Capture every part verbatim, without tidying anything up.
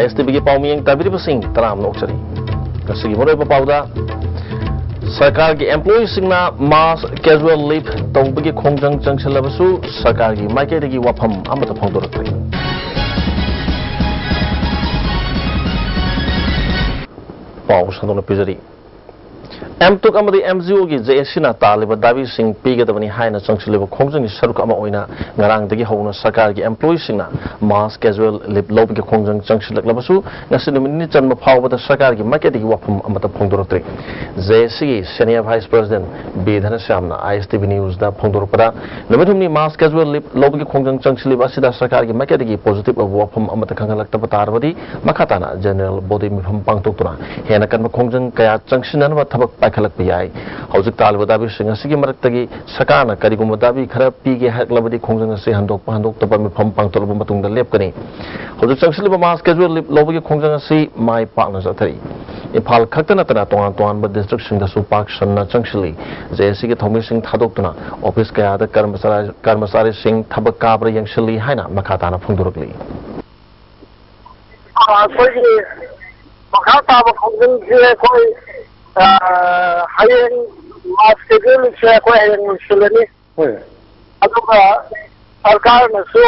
ꯑꯦꯁ T ꯚꯤꯒꯤ ꯄꯥꯎꯃꯤꯌꯦꯡ ꯇꯥꯕꯤꯔꯤꯕꯁꯤꯡ ꯇꯔꯥꯝꯅ ꯑꯣꯛꯆꯔꯤ꯫ ꯉꯁꯤꯒꯤ ꯃꯔꯨꯑꯣꯏꯕ ꯄꯥꯎꯗ, ꯁꯔꯀꯥꯔꯒꯤ employeeꯁꯤꯡꯅ mass casual leave ꯇꯧꯕꯒꯤ ꯈꯣꯡꯖꯪ ꯆꯪꯁꯤꯜꯂꯕꯁꯨ ꯁꯔꯀꯥꯔꯒꯤ ꯃꯥꯏꯀꯩꯗꯒꯤ ꯋꯥꯐꯝ ꯑꯃꯠꯇ ꯐꯣꯡꯗꯣꯔꯛꯇ꯭ꯔꯤ꯫ ꯄꯥꯎ ꯁꯟꯗꯣꯛꯅ ꯄꯤꯖꯔꯤ꯫ ꯑꯦꯝꯇꯨꯛ ꯑꯃꯗꯤ ꯑꯦꯝꯖꯤꯑꯣꯒꯤ ꯖꯦ ꯑꯦ ꯁꯤꯅ ꯇꯥꯜꯂꯤꯕ ꯗꯥꯕꯤꯁꯤꯡ ꯄꯤꯒꯗꯕꯅꯤ ꯍꯥꯏꯅ ꯆꯪꯁꯤꯜꯂꯤꯕ ꯈꯣꯡꯖꯪꯒꯤ ꯁꯔꯨꯛ ꯑꯃ ꯑꯣꯏꯅ ꯉꯔꯥꯡꯗꯒꯤ ꯍꯧꯅ ꯁꯔꯀꯥꯔꯒꯤ employeeꯁꯤꯡꯅ mass casual leave ꯂꯧꯕꯒꯤ ꯈꯣꯡꯖꯪ ꯆꯪꯁꯤꯜꯂꯛꯂꯕꯁꯨ ꯉꯁꯤ ꯅꯨꯃꯤꯠ ꯅꯤꯅꯤ ꯆꯟꯕ ꯐꯥꯎꯕꯗ ꯁꯔꯀꯥꯔꯒꯤ ꯃꯥꯏꯀꯩꯗꯒꯤ ꯋꯥꯐꯝ ꯑꯃꯠꯇ ꯐꯣꯡꯗꯣꯔꯛꯇ꯭ꯔꯤ꯫ ꯖꯦ ꯑꯦ ꯁꯤꯒꯤ senior vice president ꯕꯤ ꯙꯅꯁ꯭ꯌꯥꯝꯅ ꯑꯥꯏ ꯑꯦꯁ ꯇꯤ ꯚꯤ ꯅ꯭ꯌꯨꯁꯇ ꯐꯣꯡꯗꯣꯔꯛꯄꯗ, ꯅꯨꯃꯤꯠ ꯍꯨꯝꯅꯤ mass casual leave ꯂꯧꯕꯒꯤ ꯈꯣꯡꯖꯪ ꯆꯪꯁꯤꯜꯂꯤꯕ ꯑꯁꯤꯗ ꯁꯔꯀꯥꯔꯒꯤ ꯃꯥꯏꯀꯩꯗꯒꯤ positive ꯑꯣꯏꯕ ꯋꯥꯐꯝ ꯑꯃꯠꯇ ꯈꯪꯍꯜꯂꯛꯇꯕ ꯇꯥꯔꯕꯗꯤ ꯃꯈꯥ ꯇꯥꯅ general body ꯃꯤꯐꯝ ꯄꯥꯡꯊꯣꯛꯇꯨꯅ ꯍꯦꯟꯅ ꯀꯟꯕ ꯈꯣꯡꯖꯪ ꯀꯌꯥ ꯆꯪꯁꯤꯟꯅꯅꯕ ꯊꯕꯛ ꯄꯥꯏꯈꯠꯂꯛꯄ ꯌꯥꯏ꯫ ꯍꯧꯖꯤꯛ ꯇꯥꯜꯂꯤꯕ ꯗꯥꯕꯤꯁꯤꯡ ꯑꯁꯤꯒꯤ ꯃꯔꯛꯇꯒꯤ ꯁꯔꯀꯥꯔꯅ ꯀꯔꯤꯒꯨꯝꯕ ꯗꯥꯕꯤ ꯈꯔ ꯄꯤꯒꯦ ꯍꯥꯏꯔꯛꯂꯕꯗꯤ ꯈꯣꯡꯖꯪ ꯑꯁꯤ ꯍꯟꯗꯣꯛꯄ ꯍꯟꯗꯣꯛꯇꯕ ꯃꯤꯐꯝ ꯄꯥꯡꯊꯣꯛꯂꯕ ꯃꯇꯨꯡꯗ ꯂꯦꯞꯀꯅꯤ꯫ ꯍꯧꯖꯤꯛ ꯆꯪꯁꯤꯜꯂꯤꯕ mass casual leave ꯂꯧꯕꯒꯤ ꯈꯣꯡꯖꯪ ꯑꯁꯤ ꯃꯥꯏ ꯄꯥꯛꯅ ꯆꯠꯊꯔꯤ꯫ ꯏꯝꯐꯥꯜ ꯈꯛꯇ ꯅꯠꯇꯅ ꯇꯣꯉꯥꯟ ꯇꯣꯉꯥꯟꯕ districtꯁꯤꯡꯗꯁꯨ ꯄꯥꯛ ꯁꯟꯅ ꯆꯪꯁꯤꯜꯂꯤ꯫ ꯖꯦ ꯑꯦ ꯁꯤꯒꯤ ꯊꯧꯃꯤꯁꯤꯡ ꯊꯥꯗꯣꯛꯇꯨꯅ office ꯀꯌꯥꯗ ꯀꯔꯃꯆꯥꯔꯤ-, ꯀꯔꯃꯆꯥꯔꯤꯁꯤꯡ ꯊꯕꯛ ꯀꯥꯕ꯭ꯔꯥ ꯌꯦꯡꯁꯤꯜꯂꯤ ꯍꯥꯏꯅ ꯃꯈꯥ ꯇꯥꯅ ꯐꯣꯡꯗꯣꯔꯛꯂꯤ꯫ ꯑꯩꯈꯣꯏꯒꯤ ꯃꯈꯥ ꯇꯥꯕ ꯈꯣꯡꯖꯪꯁꯦ ꯑꯩꯈꯣꯏ, ꯑ, ꯍꯌꯦꯡ mass casualꯁꯦ ꯑꯩꯈꯣꯏ ꯍꯌꯦꯡ ꯂꯣꯏꯁꯤꯜꯂꯅꯤ꯫ ꯍꯣꯏ꯫ ꯑꯗꯨꯒ ꯁꯔꯀꯥꯔꯅꯁꯨ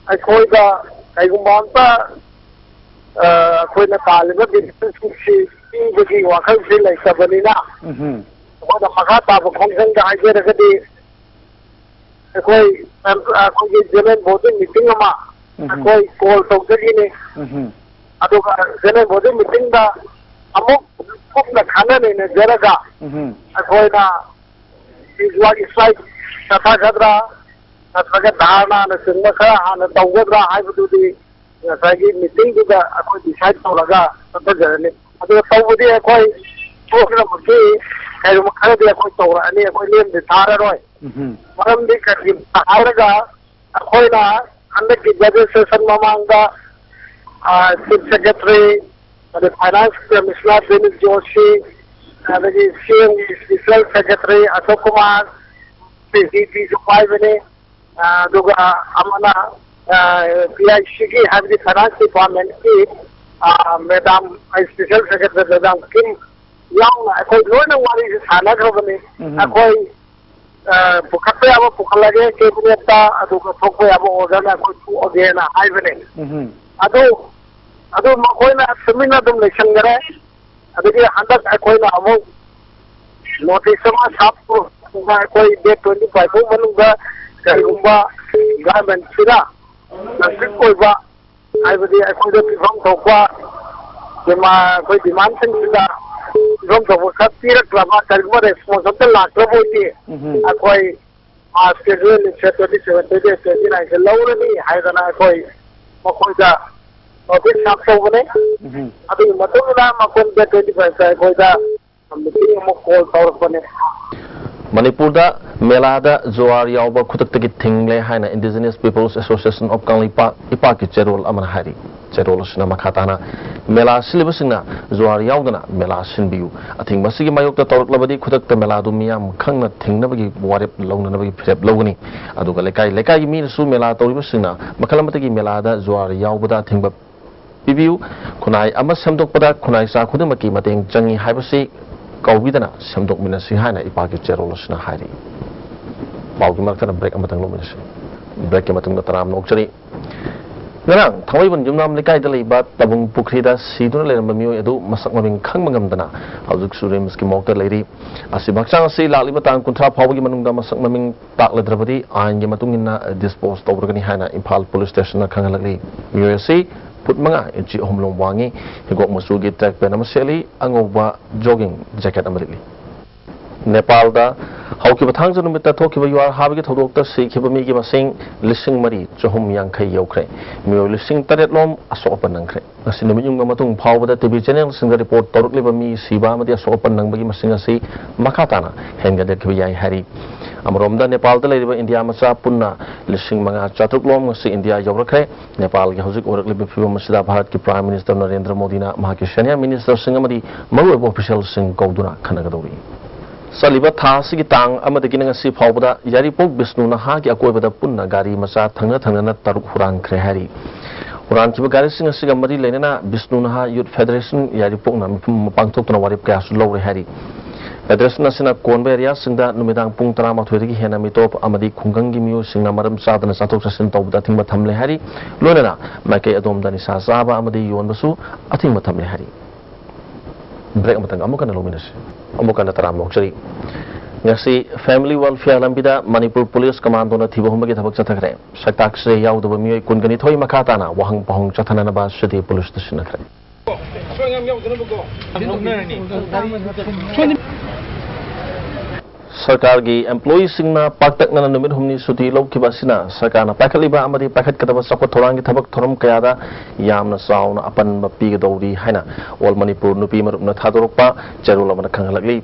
ꯑꯩꯈꯣꯏꯗ ꯀꯩꯒꯨꯝꯕ ꯑꯝꯇ, ꯑ, ꯑꯩꯈꯣꯏꯅ ꯇꯥꯜꯂꯤꯕ beneficiaryꯁꯤꯡꯁꯤ ꯄꯤꯕꯒꯤ ꯋꯥꯈꯜꯁꯤ ꯂꯩꯇꯕꯅꯤꯅ, ꯎꯝꯍꯨꯝ꯫ ꯑꯩꯈꯣꯏꯅ ꯃꯈꯥ ꯇꯥꯕ ꯈꯣꯡꯖꯪꯗ ꯍꯥꯏꯖꯔꯒꯗꯤ, ꯑꯩꯈꯣꯏ, ꯑꯩꯈꯣꯏꯒꯤ general body meeting ꯑꯃ ꯎꯝꯍꯨꯝ꯫ ꯑꯩꯈꯣꯏ call ꯇꯧꯖꯈꯤꯅꯤ꯫ ꯎꯝꯍꯨꯝ꯫ ꯑꯗꯨꯒ general body meetingꯗ ꯑꯃꯨꯛ ꯀꯨꯞꯅ ꯈꯟꯅ ꯅꯩꯅꯖꯔꯒ ꯎꯝꯍꯨꯝ꯫ ꯑꯩꯈꯣꯏꯅ ceasefire strike ꯆꯠꯊꯒꯗ꯭ꯔꯥ ꯅꯠꯇ꯭ꯔꯒ ꯙꯔꯅꯥꯅꯆꯤꯡꯕ ꯈꯔ ꯍꯥꯟꯅ ꯇꯧꯒꯗ꯭ꯔꯥ ꯍꯥꯏꯕꯗꯨꯗꯤ ꯉꯁꯥꯏꯒꯤ meetingꯗꯨꯗ ꯑꯩꯈꯣꯏ decide ꯇꯧꯔꯒ ꯆꯠꯊꯖꯔꯅꯤ꯫ ꯑꯗꯨꯒ ꯇꯧꯕꯗꯤ ꯑꯩꯈꯣꯏ ꯁꯣꯏꯗꯅꯃꯛꯀꯤ ꯀꯩꯒꯨꯝꯕ ꯈꯔꯗꯤ ꯑꯩꯈꯣꯏ ꯇꯧꯔꯛꯑꯅꯤ, ꯑꯩꯈꯣꯏ ꯂꯦꯝꯗꯤ ꯊꯥꯔꯔꯣꯏ꯫ ꯎꯝꯍꯨꯝ꯫ ꯃꯔꯝꯗꯤ ꯀꯔꯤꯒꯤꯅꯣ ꯍꯥꯏꯔꯒ ꯑꯩꯈꯣꯏꯅ ꯍꯟꯗꯛꯀꯤ budget session ꯃꯃꯥꯡꯗ, ꯑ, chief secretary, ꯑꯗꯩ finance commissioner ꯕꯤꯅꯤꯠ ꯖꯣꯁꯤ, ꯑꯗꯒꯤ ꯁꯤ ꯑꯦꯝꯒꯤ special secretary ꯑꯁꯣꯛ ꯀꯨꯃꯥꯔ, ꯁꯤ ꯖꯤ ꯄꯤꯁꯨ ꯄꯥꯏꯕꯅꯤ, ꯑ, ꯑꯗꯨꯒ ꯑꯃꯅ ꯄꯤ ꯑꯥꯏ ꯁꯤꯒꯤ, ꯍꯥꯏꯕꯗꯤ ꯐꯥꯏꯅꯥꯟꯁ ꯗꯤꯄꯥꯔꯠꯃꯦꯟꯀꯤ madam, special secretary madam Kim ꯌꯥꯎꯅ ꯑꯩꯈꯣꯏ ꯂꯣꯏꯅ ꯋꯥꯔꯤꯁꯤ ꯁꯥꯟꯅꯈ꯭ꯔꯕꯅꯤ꯫ ꯎꯝ꯫ ꯑꯩꯈꯣꯏ ꯑ, ꯄꯨꯈꯠꯄ ꯌꯥꯕ ꯄꯨꯈꯠꯂꯒꯦ ꯀꯦꯕꯤꯅꯦꯠꯇ, ꯑꯗꯨꯒ ꯊꯣꯛꯄ ꯌꯥꯕ ꯑꯣꯔꯗꯔꯅ ꯑꯩꯈꯣꯏ ꯊꯣꯛꯑꯒꯦꯅ ꯍꯥꯏꯕꯅꯦ꯫ ꯎꯝ꯫ ꯑꯗꯨ, ꯑꯗꯨ ꯃꯈꯣꯏꯅ ꯇꯨꯃꯤꯟꯅ ꯑꯗꯨꯝ ꯂꯩꯁꯟꯈ꯭ꯔꯦ꯫ ꯑꯗꯒꯤ ꯍꯟꯗꯛ ꯑꯩꯈꯣꯏꯅ ꯑꯃꯨꯛ ꯅꯣꯇꯤꯁ ꯑꯃ ꯁꯥꯞ ꯇꯧꯔꯒ, ꯑꯩꯈꯣꯏ ꯗꯦꯠ ꯇ꯭ꯋꯦꯟꯇꯤ ꯐꯥꯏꯚ ꯐꯥꯎ ꯃꯅꯨꯡꯗ ꯀꯔꯤꯒꯨꯝꯕ ꯒꯚꯔꯟꯃꯦꯟꯠꯁꯤꯅ ꯀꯟꯐ꯭ꯂꯤꯛ ꯑꯣꯏꯕ, ꯍꯥꯏꯕꯗꯤ ꯑꯩꯈꯣꯏꯗ ꯄꯤꯐꯝ ꯊꯣꯛꯄ ꯗꯤꯃꯥ-, ꯑꯩꯈꯣꯏ ꯗꯤꯃꯥꯟꯁꯤꯡꯁꯤꯗ ꯄꯤꯐꯝ ꯊꯣꯛꯄ ꯈꯔ ꯄꯤꯔꯛꯇ꯭ꯔꯕ, ꯀꯔꯤꯒꯨꯝꯕ ꯔꯦꯁꯄꯣꯟꯁ ꯑꯝꯇ ꯂꯥꯛꯇ꯭ꯔꯕ ꯑꯣꯏꯗꯤ, ꯎꯝ꯫ ꯑꯩꯈꯣꯏ ꯃꯥꯔꯆꯀꯤ twenty seven, twenty eight, twenty ꯅꯥꯏꯟꯁꯦ ꯂꯧꯔꯅꯤ ꯍꯥꯏꯗꯅ ꯑꯩꯈꯣꯏ ꯃꯈꯣꯏꯗ ꯅꯣꯇꯤꯁ ꯁꯥꯞ ꯇꯧꯕꯅꯦ꯫ ꯎꯝ꯫ ꯑꯗꯨꯒꯤ ꯃꯇꯨꯡ ꯏꯟꯅ ꯃꯈꯣꯏꯅ ꯗꯦꯠ ꯇ꯭ꯋꯦꯟꯇꯤ ꯐꯥꯏꯚꯇ ꯑꯩꯈꯣꯏꯗ ꯃꯤꯇꯤꯡ ꯑꯃ ꯀꯣꯜ ꯇꯧꯔꯛꯄꯅꯦ꯫ ꯃꯅꯤꯄꯨꯔꯗ ꯃꯦꯂꯥꯗ ꯖꯨꯋꯥꯔ ꯌꯥꯎꯕ ꯈꯨꯗꯛꯇꯒꯤ ꯊꯤꯡꯂꯦ ꯍꯥꯏꯅ Indigenous Peoples Association of Kangleipak, ꯏꯄꯥꯛꯀꯤ ꯆꯦꯔꯣꯜ ꯑꯃꯅ ꯍꯥꯏꯔꯤ꯫ ꯆꯦꯔꯣꯜ ꯑꯁꯤꯅ ꯃꯈꯥ ꯇꯥꯅ ꯃꯦꯂꯥ ꯁꯤꯜꯂꯤꯕꯁꯤꯡꯅ ꯖꯨꯋꯥꯔ ꯌꯥꯎꯗꯅ ꯃꯦꯂꯥ ꯁꯤꯟꯕꯤꯌꯨ, ꯑꯊꯤꯡꯕ ꯑꯁꯤꯒꯤ ꯃꯥꯌꯣꯛꯇ ꯇꯧꯔꯛꯂꯕꯗꯤ ꯈꯨꯗꯛꯇ ꯃꯦꯂꯥꯗꯨ ꯃꯤꯌꯥꯝ ꯈꯪꯅ ꯊꯤꯡꯅꯕꯒꯤ ꯋꯥꯔꯦꯞ ꯂꯧꯅꯅꯕꯒꯤ ꯐꯤꯔꯦꯞ ꯂꯧꯒꯅꯤ꯫ ꯑꯗꯨꯒ ꯂꯩꯀꯥꯏ ꯂꯩꯀꯥꯏꯒꯤ ꯃꯤꯅꯁꯨ ꯃꯦꯂꯥ ꯇꯧꯔꯤꯕꯁꯤꯡꯅ ꯃꯈꯜ ꯑꯃꯠꯇꯒꯤ ꯃꯦꯂꯥꯗ ꯖꯨꯋꯥꯔ ꯌꯥꯎꯕꯗ ꯑꯊꯤꯡꯕ ꯄꯤꯕꯤꯌꯨ꯫ ꯈꯨꯟꯅꯥꯏ ꯑꯃ ꯁꯦꯝꯗꯣꯛꯄꯗ ꯈꯨꯟꯅꯥꯏ ꯆꯥ ꯈꯨꯗꯤꯡꯃꯛꯀꯤ ꯃꯇꯦꯡ ꯆꯪꯏ ꯍꯥꯏꯕꯁꯤ ꯀꯥꯎꯕꯤꯗꯅ ꯁꯦꯝꯗꯣꯛꯃꯤꯟꯅꯁꯤ ꯍꯥꯏꯅ ꯏꯄꯥꯛꯀꯤ ꯆꯦꯔꯣꯜ ꯑꯁꯤꯅ ꯍꯥꯏꯔꯤ꯫ ꯄꯥꯎꯒꯤ ꯃꯔꯛꯇꯅ ꯕ꯭ꯔꯦꯛ ꯑꯃꯇꯪ ꯂꯧꯃꯤꯟꯅꯁꯤ꯫ ꯕ꯭ꯔꯦꯛꯀꯤ ꯃꯇꯨꯡꯗ ꯇꯔꯥꯝꯅ ꯑꯣꯛꯆꯔꯤ꯫ ꯉꯔꯥꯡ ꯊꯥꯡꯃꯩꯕꯟ ꯌꯨꯝꯅꯥꯝ ꯂꯩꯀꯥꯏꯗ ꯂꯩꯕ ꯇꯥꯕꯨꯡ ꯄꯨꯈ꯭ꯔꯤꯗ ꯁꯤꯗꯨꯅ ꯂꯩꯔꯝꯕ ꯃꯤꯑꯣꯏ ꯑꯗꯨ ꯃꯁꯛ ꯃꯃꯤꯡ ꯈꯪꯕ ꯉꯝꯗꯅ ꯍꯧꯖꯤꯛꯁꯨ ꯔꯤꯝꯁꯀꯤ ꯃꯣꯔꯒꯇ ꯂꯩꯔꯤ꯫ ꯑꯁꯤꯕ ꯍꯛꯆꯥꯡ ꯑꯁꯤ ꯂꯥꯛꯂꯤꯕ ꯇꯥꯡ ꯀꯨꯟꯊ꯭ꯔꯥ ꯐꯥꯎꯕꯒꯤ ꯃꯅꯨꯡꯗ ꯃꯁꯛ ꯃꯃꯤꯡ ꯇꯥꯛꯂꯗ꯭ꯔꯕꯗꯤ ꯑꯥꯏꯟꯒꯤ ꯃꯇꯨꯡ ꯏꯟꯅ ꯗꯤꯁꯄꯣꯖ ꯇꯧꯔꯒꯅꯤ ꯍꯥꯏꯅ ꯏꯝꯐꯥꯜ ꯄꯨꯂꯤꯁ ꯁ꯭ꯇꯦꯁꯟꯅ ꯈꯪꯍꯜꯂꯛꯂꯤ꯫ ꯃꯤꯑꯣꯏ ꯑꯁꯤ ꯐꯨꯠ ꯃꯉꯥ ꯏꯟꯆꯤ ꯑꯍꯨꯝ ꯂꯣꯝ ꯋꯥꯡꯉꯤ, ꯍꯤꯒꯣꯛ ꯃꯆꯨꯒꯤ ꯇ꯭ꯔꯦꯛ ꯄꯦꯟ ꯑꯃ ꯁꯦꯠꯂꯤ, ꯑꯉꯧꯕ ꯖꯣꯒꯤꯡ ꯖꯦꯀꯦꯠ ꯑꯃ ꯂꯤꯠꯂꯤ꯫ ꯅꯦꯄꯥꯜꯗ ꯍꯧꯈꯤꯕ ꯊꯥꯡꯖ ꯅꯨꯃꯤꯠꯇ ꯊꯣꯛꯈꯤꯕ ꯌꯨꯍꯥꯔ ꯍꯥꯕꯒꯤ ꯊꯧꯗꯣꯛꯇ ꯁꯤꯈꯤꯕ ꯃꯤꯒꯤ ꯃꯁꯤꯡ ꯂꯤꯁꯤꯡ ꯃꯔꯤ ꯆꯍꯨꯝ ꯌꯥꯡꯈꯩ ꯌꯧꯈ꯭ꯔꯦ꯫ ꯃꯤꯑꯣꯏ ꯂꯤꯁꯤꯡ ꯇꯔꯦꯠ ꯂꯣꯝ ꯑꯁꯣꯛ ꯑꯄꯟ ꯅꯪꯈ꯭ꯔꯦ꯫ ꯉꯁꯤ ꯅꯨꯃꯤꯠ ꯌꯨꯡꯕ ꯃꯇꯨꯡ ꯐꯥꯎꯕꯗ ꯇꯤ ꯚꯤ ꯆꯦꯅꯦꯜꯁꯤꯡꯗ ꯔꯤꯄꯣꯔꯠ ꯇꯧꯔꯛꯂꯤꯕ ꯃꯤ ꯁꯤꯕ ꯑꯃꯗꯤ ꯑꯁꯣꯛ ꯑꯄꯟ ꯅꯪꯕꯒꯤ ꯃꯁꯤꯡ ꯑꯁꯤ ꯃꯈꯥ ꯇꯥꯅ ꯍꯦꯟꯒꯠꯂꯛꯈꯤꯕ ꯌꯥꯏ ꯍꯥꯏꯔꯤ꯫ ꯑꯃꯔꯣꯝꯗ ꯅꯦꯄꯥꯜꯗ ꯂꯩꯔꯤꯕ ꯏꯟꯗꯤꯌꯥ ꯃꯆꯥ ꯄꯨꯟꯅ ꯂꯤꯁꯤꯡ ꯃꯉꯥ ꯆꯥꯇ꯭ꯔꯨꯛ ꯂꯣꯝ ꯉꯁꯤ ꯏꯟꯗꯤꯌꯥ ꯌꯧꯔꯛꯈ꯭ꯔꯦ꯫ ꯅꯦꯄꯥꯜꯒꯤ ꯍꯧꯖꯤꯛ ꯑꯣꯏꯔꯛꯂꯤꯕ ꯐꯤꯕꯝ ꯑꯁꯤꯗ ꯚꯥꯔꯠꯀꯤ ꯄ꯭ꯔꯥꯏꯝ ꯃꯤꯅꯤꯁꯇꯔ ꯅꯔꯦꯟꯗ꯭ꯔ ꯃꯣꯗꯤꯅ ꯃꯍꯥꯛꯀꯤ ꯁꯦꯅꯤꯌꯔ ꯃꯤꯅꯤꯁꯇꯔꯁꯤꯡ ꯑꯃꯗꯤ ꯃꯔꯨꯑꯣꯏꯕ ꯑꯣꯐꯤꯁꯤꯌꯦꯜꯁꯤꯡ ꯀꯧꯗꯨꯅ ꯈꯟꯅꯒꯗꯧꯔꯤ꯫ ꯆꯠꯂꯤꯕ ꯊꯥ ꯑꯁꯤꯒꯤ ꯇꯥꯡ ꯑꯃꯗꯒꯤꯅ ꯉꯁꯤ ꯐꯥꯎꯕꯗ ꯌꯥꯏꯔꯤꯄꯣꯛ ꯕꯤꯁꯅꯨ ꯅꯍꯥꯒꯤ ꯑꯀꯣꯏꯕꯗ ꯄꯨꯟꯅ ꯒꯥꯔꯤ ꯃꯆꯥ ꯊꯪꯅ ꯊꯪꯅꯅ ꯇꯔꯨꯛ ꯍꯨꯔꯥꯟꯈ꯭ꯔꯦ ꯍꯥꯏꯔꯤ꯫ ꯍꯨꯔꯥꯟꯈꯤꯕ ꯒꯥꯔꯤꯁꯤꯡ ꯑꯁꯤꯒ ꯃꯔꯤ ꯂꯩꯅꯅ ꯕꯤꯁꯅꯨ ꯅꯍꯥ ꯌꯨꯠ ꯐꯦꯗꯔꯦꯁꯟ ꯌꯥꯏꯔꯤꯄꯣꯛꯅ ꯃꯤꯐꯝ ꯑꯃ ꯄꯥꯡꯊꯣꯛꯇꯨꯅ ꯋꯥꯔꯦꯞ ꯀꯌꯥꯁꯨ ꯂꯧꯔꯦ ꯍꯥꯏꯔꯤ꯫ ꯐꯦꯗꯔꯦꯁꯟ ꯑꯁꯤꯅ ꯀꯣꯟꯕ ꯑꯦꯔꯤꯌꯥꯁꯤꯡꯗ ꯅꯨꯃꯤꯗꯥꯡ ꯄꯨꯡ ꯇꯔꯥꯃꯥꯊꯣꯏꯗꯒꯤ ꯍꯦꯟꯅ ꯃꯤꯇꯣꯞ ꯑꯃꯗꯤ ꯈꯨꯡꯒꯪꯒꯤ ꯃꯤꯑꯣꯏꯁꯤꯡꯅ ꯃꯔꯝ ꯆꯥꯗꯅ ꯆꯠꯊꯣꯛ ꯆꯠꯁꯤꯟ ꯇꯧꯕꯗ ꯑꯊꯤꯡꯕ ꯊꯝꯂꯦ ꯍꯥꯏꯔꯤ꯫ ꯂꯣꯏꯅꯅ ꯃꯥꯏꯀꯩ ꯑꯗꯣꯝꯗ ꯅꯤꯁꯥ ꯆꯥꯕ ꯑꯃꯗꯤ ꯌꯣꯟꯕꯁꯨ ꯑꯊꯤꯡꯕ ꯊꯝꯂꯦ ꯍꯥꯏꯔꯤ꯫ ꯕ꯭ꯔꯦꯛ ꯑꯃꯇꯪ ꯑꯃꯨꯛ ꯍꯟꯅ ꯂꯧꯃꯤꯟꯅꯁꯤ꯫ ꯑꯃꯨꯛ ꯍꯟꯅ ꯇꯔꯥꯝꯅ ꯑꯣꯛꯆꯔꯤ꯫ ꯉꯁꯤ ꯐꯦꯃꯤꯂꯤ ꯋꯦꯜꯐꯤꯌꯔ ꯂꯝꯕꯤꯗ ꯃꯅꯤꯄꯨꯔ ꯄꯨꯂꯤꯁ ꯀꯃꯥꯟꯗꯣꯅ ꯊꯤꯕ ꯍꯨꯝꯕꯒꯤ ꯊꯕꯛ ꯆꯠꯊꯈ꯭ꯔꯦ꯫ ꯁꯛꯇꯥꯛꯁꯦ ꯌꯥꯎꯗꯕ ꯃꯤꯑꯣꯏ ꯀꯨꯟꯒ ꯅꯤꯊꯣꯏ ꯃꯈꯥ ꯇꯥꯅ ꯋꯥꯍꯪ ꯄꯥꯎꯍꯪ ꯆꯠꯊꯅꯅꯕ ꯁꯤꯇꯤ ꯄꯨꯂꯤꯁꯇ ꯁꯤꯟꯅꯈ꯭ꯔꯦ꯫ ꯁꯣꯏꯉꯥꯝ ꯌꯥꯎꯗꯅꯕꯀꯣ꯫ ꯁꯣꯏꯗ- ꯁꯔꯀꯥꯔꯒꯤ ꯑꯦꯝꯄ꯭ꯂꯣꯌꯤꯁꯤꯡꯅ ꯄꯥꯛꯇꯛꯅꯅ ꯅꯨꯃꯤꯠ ꯍꯨꯝꯅꯤ ꯁꯨꯇꯤ ꯂꯧꯈꯤꯕ ꯑꯁꯤꯅ ꯁꯔꯀꯥꯔꯅ ꯄꯥꯏꯈꯠꯂꯤꯕ ꯑꯃꯗꯤ ꯄꯥꯏꯈꯠꯀꯗꯕ ꯆꯥꯎꯈꯠ ꯊꯧꯔꯥꯡꯒꯤ ꯊꯕꯛ ꯊꯧꯔꯝ ꯀꯌꯥꯗ ꯌꯥꯝꯅ ꯆꯥꯎꯅ ꯑꯄꯟꯕ ꯄꯤꯒꯗꯧꯔꯤ ꯍꯥꯏꯅ ꯑꯣꯜ ꯃꯅꯤꯄꯨꯔ ꯅꯨꯄꯤ ꯃꯔꯨꯞꯅ ꯊꯥꯗꯣꯔꯛꯄ ꯆꯦꯔꯣꯜ ꯑꯃꯅ ꯈꯪꯍꯜꯂꯛꯂꯤ꯫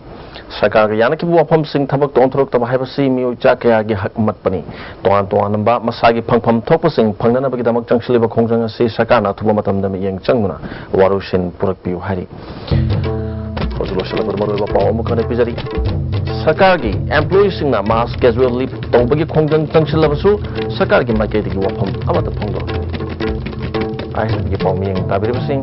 ꯁꯔꯀꯥꯔꯒ ꯌꯥꯅꯈꯤꯕ ꯋꯥꯐꯝꯁꯤꯡ ꯊꯕꯛꯇ ꯑꯣꯟꯊꯣꯔꯛꯇꯕ ꯍꯥꯏꯕꯁꯤ ꯃꯤꯑꯣꯏ ꯆꯥ ꯀꯌꯥꯒꯤ ꯍꯛ ꯃꯠꯄꯅꯤ꯫ ꯇꯣꯉꯥꯟ ꯇꯣꯉꯥꯟꯕ ꯃꯁꯥꯒꯤ ꯐꯪꯐꯝ ꯊꯣꯛꯄꯁꯤꯡ ꯐꯪꯅꯅꯕꯒꯤꯗꯃꯛ ꯆꯪꯁꯤꯜꯂꯤꯕ ꯈꯣꯡꯖꯪ ꯑꯁꯤ ꯁꯔꯀꯥꯔꯅ ꯑꯊꯨꯕ ꯃꯇꯝꯗ ꯃꯤꯠꯌꯦꯡ ꯆꯪꯗꯨꯅ ꯋꯥꯔꯣꯏꯁꯤꯟ ꯄꯨꯔꯛꯄꯤꯌꯨ ꯍꯥꯏꯔꯤ꯫ ꯍꯧꯖꯤꯛ ꯂꯣꯏꯁꯤꯜꯂꯛꯄꯗ ꯃꯔꯨꯑꯣꯏꯕ ꯄꯥꯎ ꯑꯃꯨꯛ ꯍꯟꯅ ꯄꯤꯖꯔꯤ꯫ ꯁꯔꯀꯥꯔꯒꯤ ꯑꯦꯝꯄ꯭ꯂꯣꯌꯤꯁꯤꯡꯅ ꯃꯥꯁ ꯀꯦꯖꯨꯑꯦꯜ ꯂꯤꯚ ꯇꯧꯕꯒꯤ ꯈꯣꯡꯖꯪ ꯆꯪꯁꯤꯜꯂꯕꯁꯨ ꯁꯔꯀꯥꯔꯒꯤ ꯃꯥꯏꯀꯩꯗꯒꯤ ꯋꯥꯐꯝ ꯑꯃꯠꯇ ꯐꯣꯡꯗꯣꯔꯛꯇ꯭ꯔꯤ꯫ ꯑꯥꯏ ꯑꯦꯁ ꯑꯦꯟꯒꯤ ꯄꯥꯎ ꯃꯤꯠꯌꯦꯡ ꯇꯥꯕꯤꯔꯤꯕꯁꯤꯡ